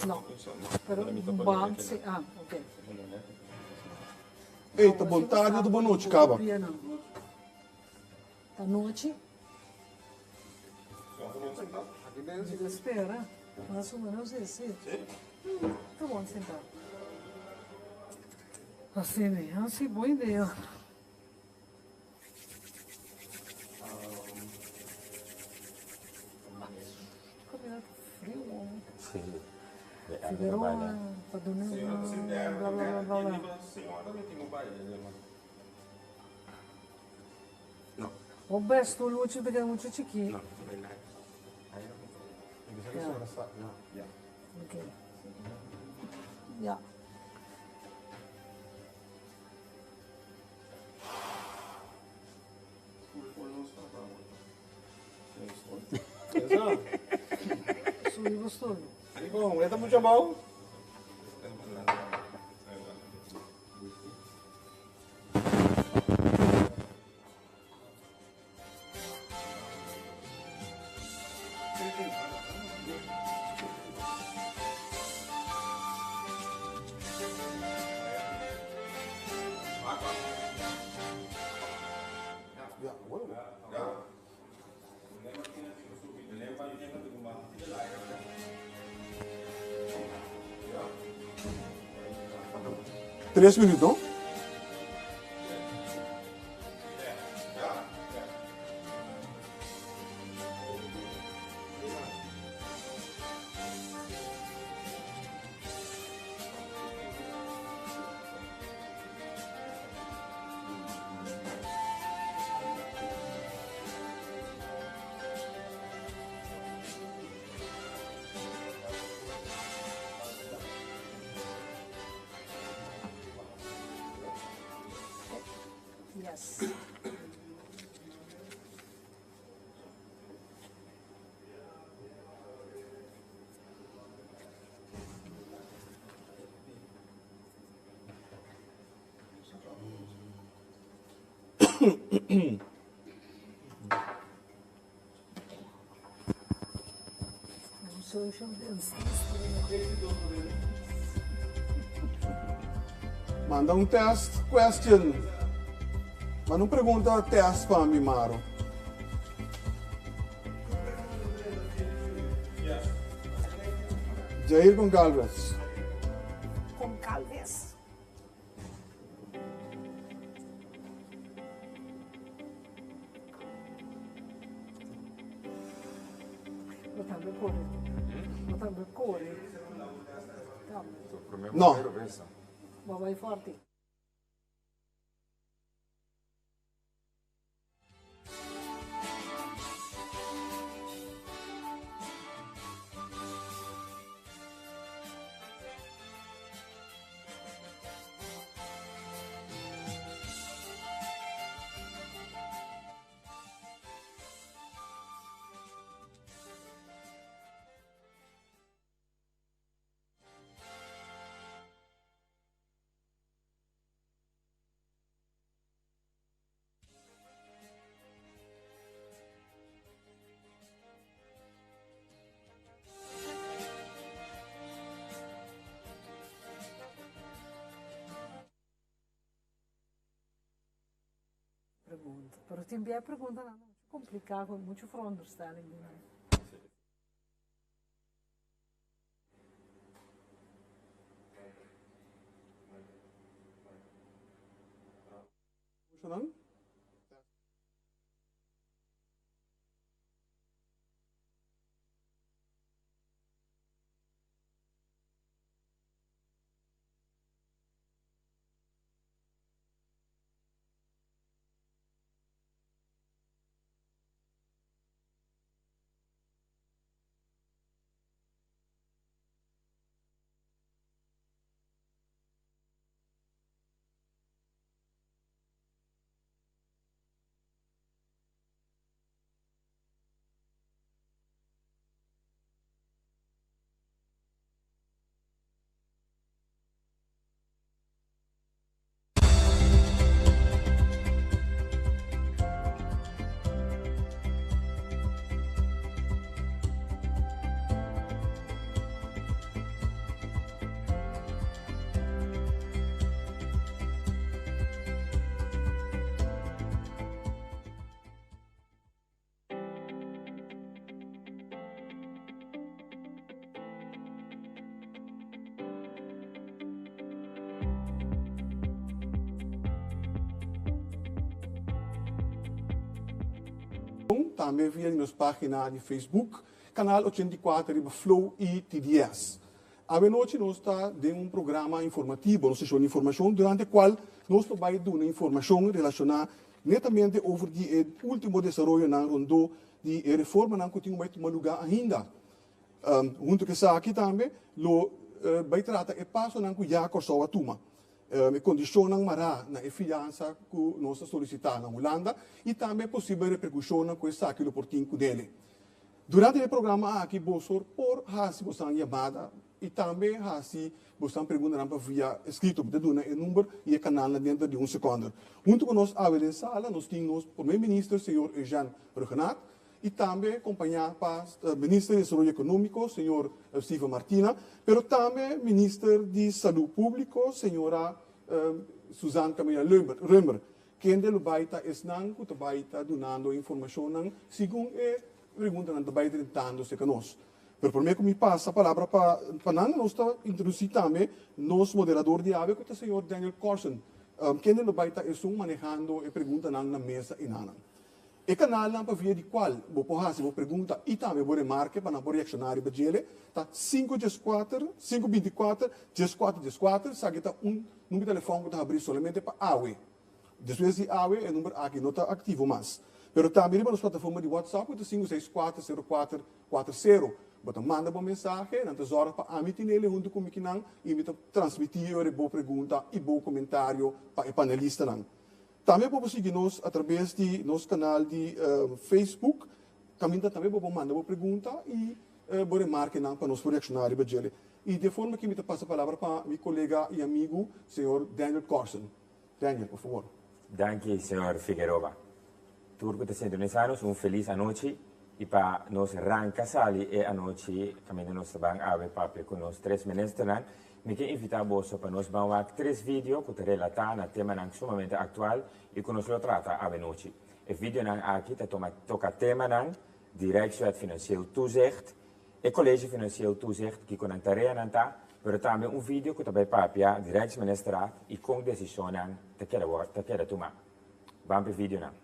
No, pero band si, ah, ok. Ey, ta bon tardi o ta bon nochi, caba? Ta nochi. Mi ta spera. Mas o menos ese. Ta bon sentá. Asina, así, bon idea. O best luchi ta keda muchu chikí. Ya. Subi bo stoel. Bon, e ta mucho abou. Tres minuut, no? Yes. Social Manda un test question. Manda un pregunta test pa mi, Maro. Jair Goncalves. Goncalves. Bo tambe kore. Bo tambe kore. Tambe. No. Bo bai forte. Pregunta. Pero tin bia preguntanan mucho complica cu mucho veronderstelling den nan. Tambe via di nos pagina di Facebook, Canal 84 riba Flow y TDS. Awenochi nos ta den un programa informativo, un seshon di informashon, durante kual nos lo bai duna informashon relashoná netamente over di e último desaroyonan rondó di e reformanan ku tin ku bai tuma lugá ainda. Huntu ku esaki tambe lo bai trata e pasonan ku ya Kòrsou a tuma. E kondishonnan mará na e fiansa ku nos ta solisitá na Hulanda i tambe e posibel reperkushonnan ku esaki lo por tin ku dele. Durante e programa aki boso por hasi bosan yamada i tambe hasi bosan preguntanan pa via eskrito. Mi ta duna e number i e kanalnan denter di un sekònder. Huntu ku nos awe den sala nos tin nos Prome Minister señor Eugène Rhuggenaath i tambe kompañá pa Minister di Desaroyo Ekonómiko señor Steven Martina, pero tambe Minister di Salú Públiko señora Suzanne Camelia Römer, kende lo bai ta esnan ku ta bai ta dunando informashonnan segun e preguntanan ta bai drentando serka nos. Pero promé ku mi pasa palabra pa pa nan, nos ta introdusí tambe nos moderador di awe ku ta señor Daniel Corsen, kende lo bai ta esun manehando e preguntanan na mesa enanan. E kanalnan pa via di kual bo por hasi bo pregunta i tambe bo remarke pa nan por reakshoná riba djele ta sinku dieskuater, sinku bintikuater, dieskuater dieskuater. Esaki ta un number di telefòn ku ta habrí solamente pa awe. Despues di awe e number aki no ta aktivo mas. Pero tambe riba nos plataforma di WhatsApp ku ta sinku seis kuater sero kuater kuater sero. Bo ta manda bo mensahe, nan ta zòrg pa ami tinele huntu ku mi kinan i mi ta transmití e ora bo pregunta i bo komentario pa e panelistanan. Tambe bo por sigui nos a traves di nos kanal di Facebook, kaminda tambe bo por manda bo pregunta i bo remarkenan pa nos por reakshoná riba djele. I di e forma aki mi ta pasa palabra pa mi kolega i amigu señor Daniel Corsen. Daniel, por fabor. Danki, señor Figueroa. Tur ku ta sintonisá nos un felis anochi i pa nos ranka sali e anochi kaminda nos ta ban awe papia ku nos tres ministernan. Mi ke invitá boso pa nos ban wak tres video ku ta relatá na temanan sumamente aktual i ku nos lo trata awenochi. E videonan aki ta toma toka temanan di Rijkswet Financieel Toezicht, e College Financieel Toezicht, kiko nan tareanan ta, pero tambe un video ku ta bai papia di Rijksministerraad i kon desishonnan ta keda ta keda tumá. Ban p'e videonan.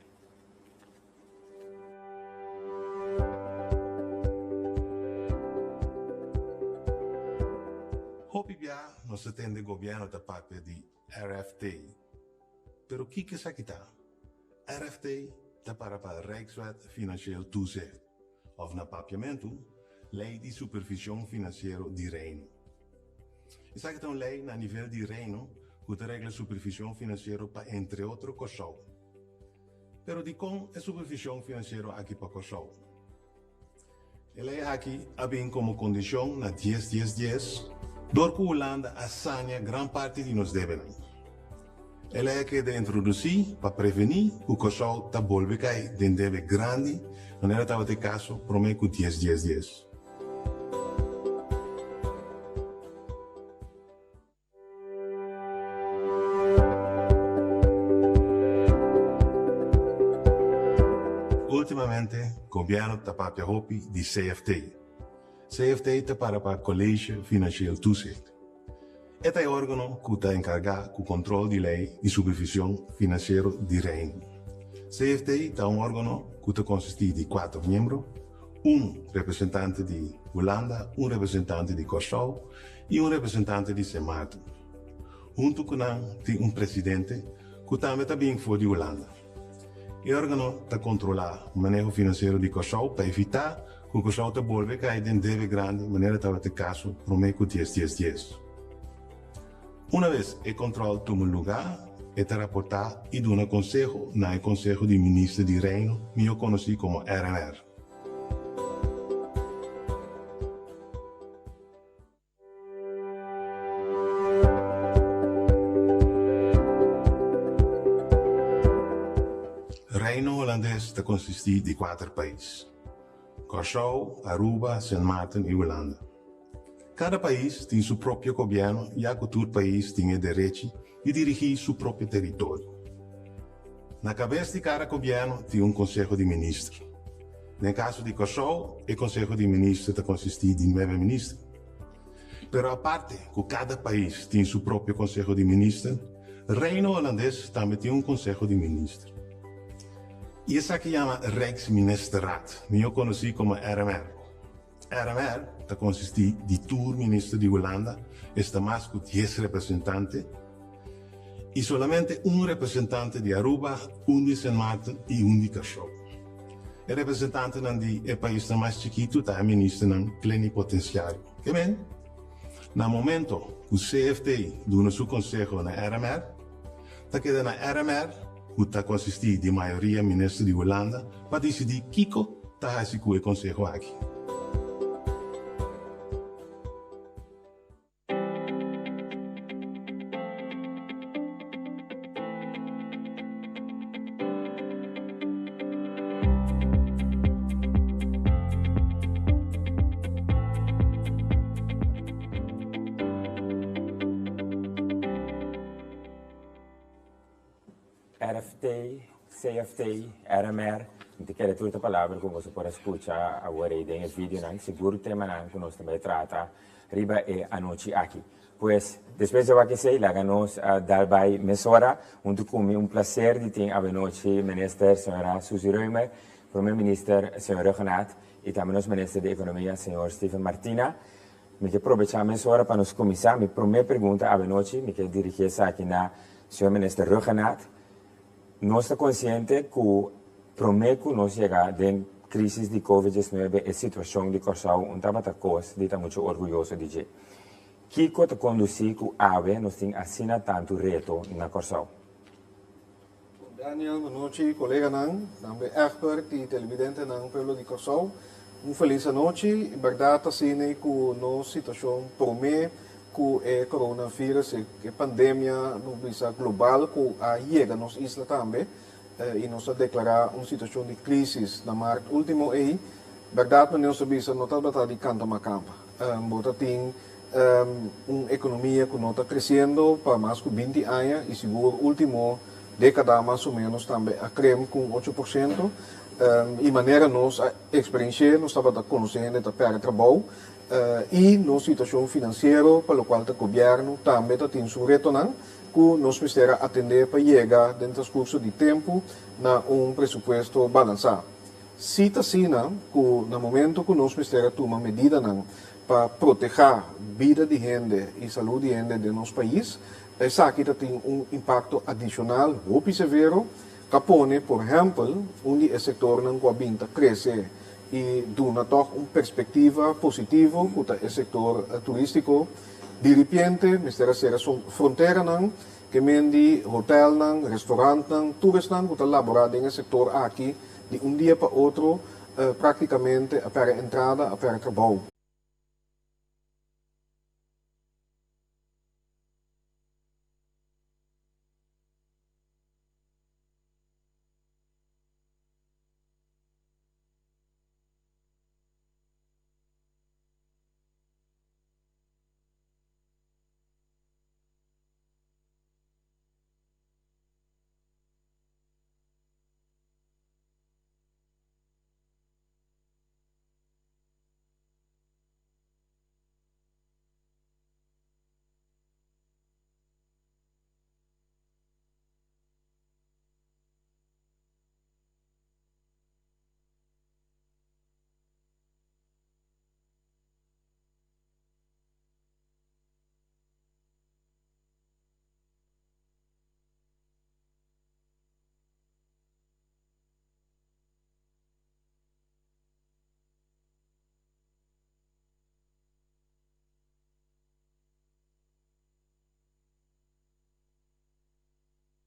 Hopi bia nos ta tende gobièrnu ta papia di RFT. Pero kiko esaki ta? RFT ta para pa Rijkswet Financieel Toezicht, òf na papiamentu, Lei di Supervishon Finansiero di Reino. Esaki ta un lei na nivel di Reino ku ta regla supervishon finansiero pa entre otro Kòrsou. Pero dikon e supervishon finansiero aki pa Kòrsou? E lei aki a bin komo kondishon na dies dies dies dor ku Hulanda a sania gran parti di nos debenan. E lei a keda introdusí pa prevení ku Kòrsou ta bolbe kai den debe grandi manera tabata e kaso promé ku dies dies dies. Ultimamente gobièrnu ta papia hopi di CFT. CFT ta para pa College Financieel Toezicht. E ta e órgano ku ta enkargá ku kontrol di lei di supervishon finansiero di Reino. CFT ta un órgano ku ta konsistí di kuater miembro, un representante di Hulanda, un representante di Kòrsou i un representante di Sint Maarten. Huntu ku nan tin un presidente ku tambe ta bin for di Hulanda. E órgano ta kontrolá maneho finansiero di Kòrsou pa evitá ku Kòrsou ta bolbe kai den debe grandi manera tabata e kaso promé ku dies dies dies. Una bes e kòntròl tuma lugá, e ta raportá i duna konseho na e Konseho di Minister di Reino, mihó konosí komo RMR. Reino Holandes ta konsistí di kuater pais, Kòrsou, Aruba, Sint Maarten i Hulanda. Kada pais tin su propio gobièrnu ya ku tur pais tin e derechi di dirigí su propio teritorio. Na kabes di kada gobièrnu tin un konseho di minister. Den kaso di Kòrsou, e konseho di minister ta konsistí di nuebe minister. Pero aparte ku kada pais tin su propio konseho di minister, Reino Holandes tambe tin un konseho di minister. I esaki yama Rijksministerraad, mihó konosí komo RMR. RMR ta konsistí di tur minister di Hulanda, esta mas ku dies representante, i solamente un representante di Aruba, un di Sint Maarten i un di Kòrsou. E representantenan di e paisnan mas chikitu ta e ministernan plenipotensiario. Ke men? Na momento ku CFT duna su konseho na RMR, ta keda na RMR, ku ta konsistí di mayoria minister di Hulanda, pa disidí kiko ta hasi ku e konseho aki. RFT, CFT, RMR, mi ta kere tur ta palabra ku boso por a skucha awor ei den e videonan, sigur temanan ku nos ta bai trata riba e anochi aki. Pues, despues di wak esei, laga nos dal bai mesora. Huntu ku mi un plaser di tin awenochi Minister señora Suzy Römer, Prome Minister señor Rhuggenaath i tambe nos Minister di Ekonomia señor Steven Martina. Mi ke probechá mesora pa nos kuminsá. Mi promé pregunta awenochi, mi ke dirigí esaki na señor Minister Rhuggenaath. Nos ta konsiente ku promé ku nos yega den krísis di Covid 19 e situashon di Kòrsou un tabata kos di ta muchu orguyoso di dje. Kiko ta kondusí ku awe nos tin asina tantu reto na Kòrsou? Daniel, bonochi koleganan, tambe Egbert i televidentenan pueblo di Kòrsou. Un felis anochi. Bèrdat asina ku nos situashon promé ku e coronavirus, e pandemia no bisa global ku a yega nos isla tambe i nos a deklará un situashon di krísis na mart último ei, bèrdat manera nos a bisa no tabata di kanta makamba. Bo ta tin un ekonomia ku no ta kresiendo pa mas ku 20 aña i sigur último dékada mas o ménos tambe a krem ku un 8%. I manera nos a eksperensh'é nos tabata konosé hende ta pèrdè trabou I nos situashon finansiero pa lokual ta gobièrnu tambe ta tin su retonan ku nos mester a atendé pa yega den transkurso di tempu na un presupuesto balansá. Si ta asina ku na momento ku nos mester a tuma medidanan pa protehá bida di hende i salú di hende den nos pais, esaki ta tin un impakto adishonal hopi severo Ta pone, por ehèmpel, un di e sektornan ku a bin ta krese i duna tòg un perspektiva positivo ku ta e sektor turístiko, diripiente mester a sera su fronteranan, ke men di hotèlnan, restorantnan, tur esnan ku ta laborá den e sektor aki di un dia pa otro práktikamente a pèrdè entrada, a pèrdè trabou.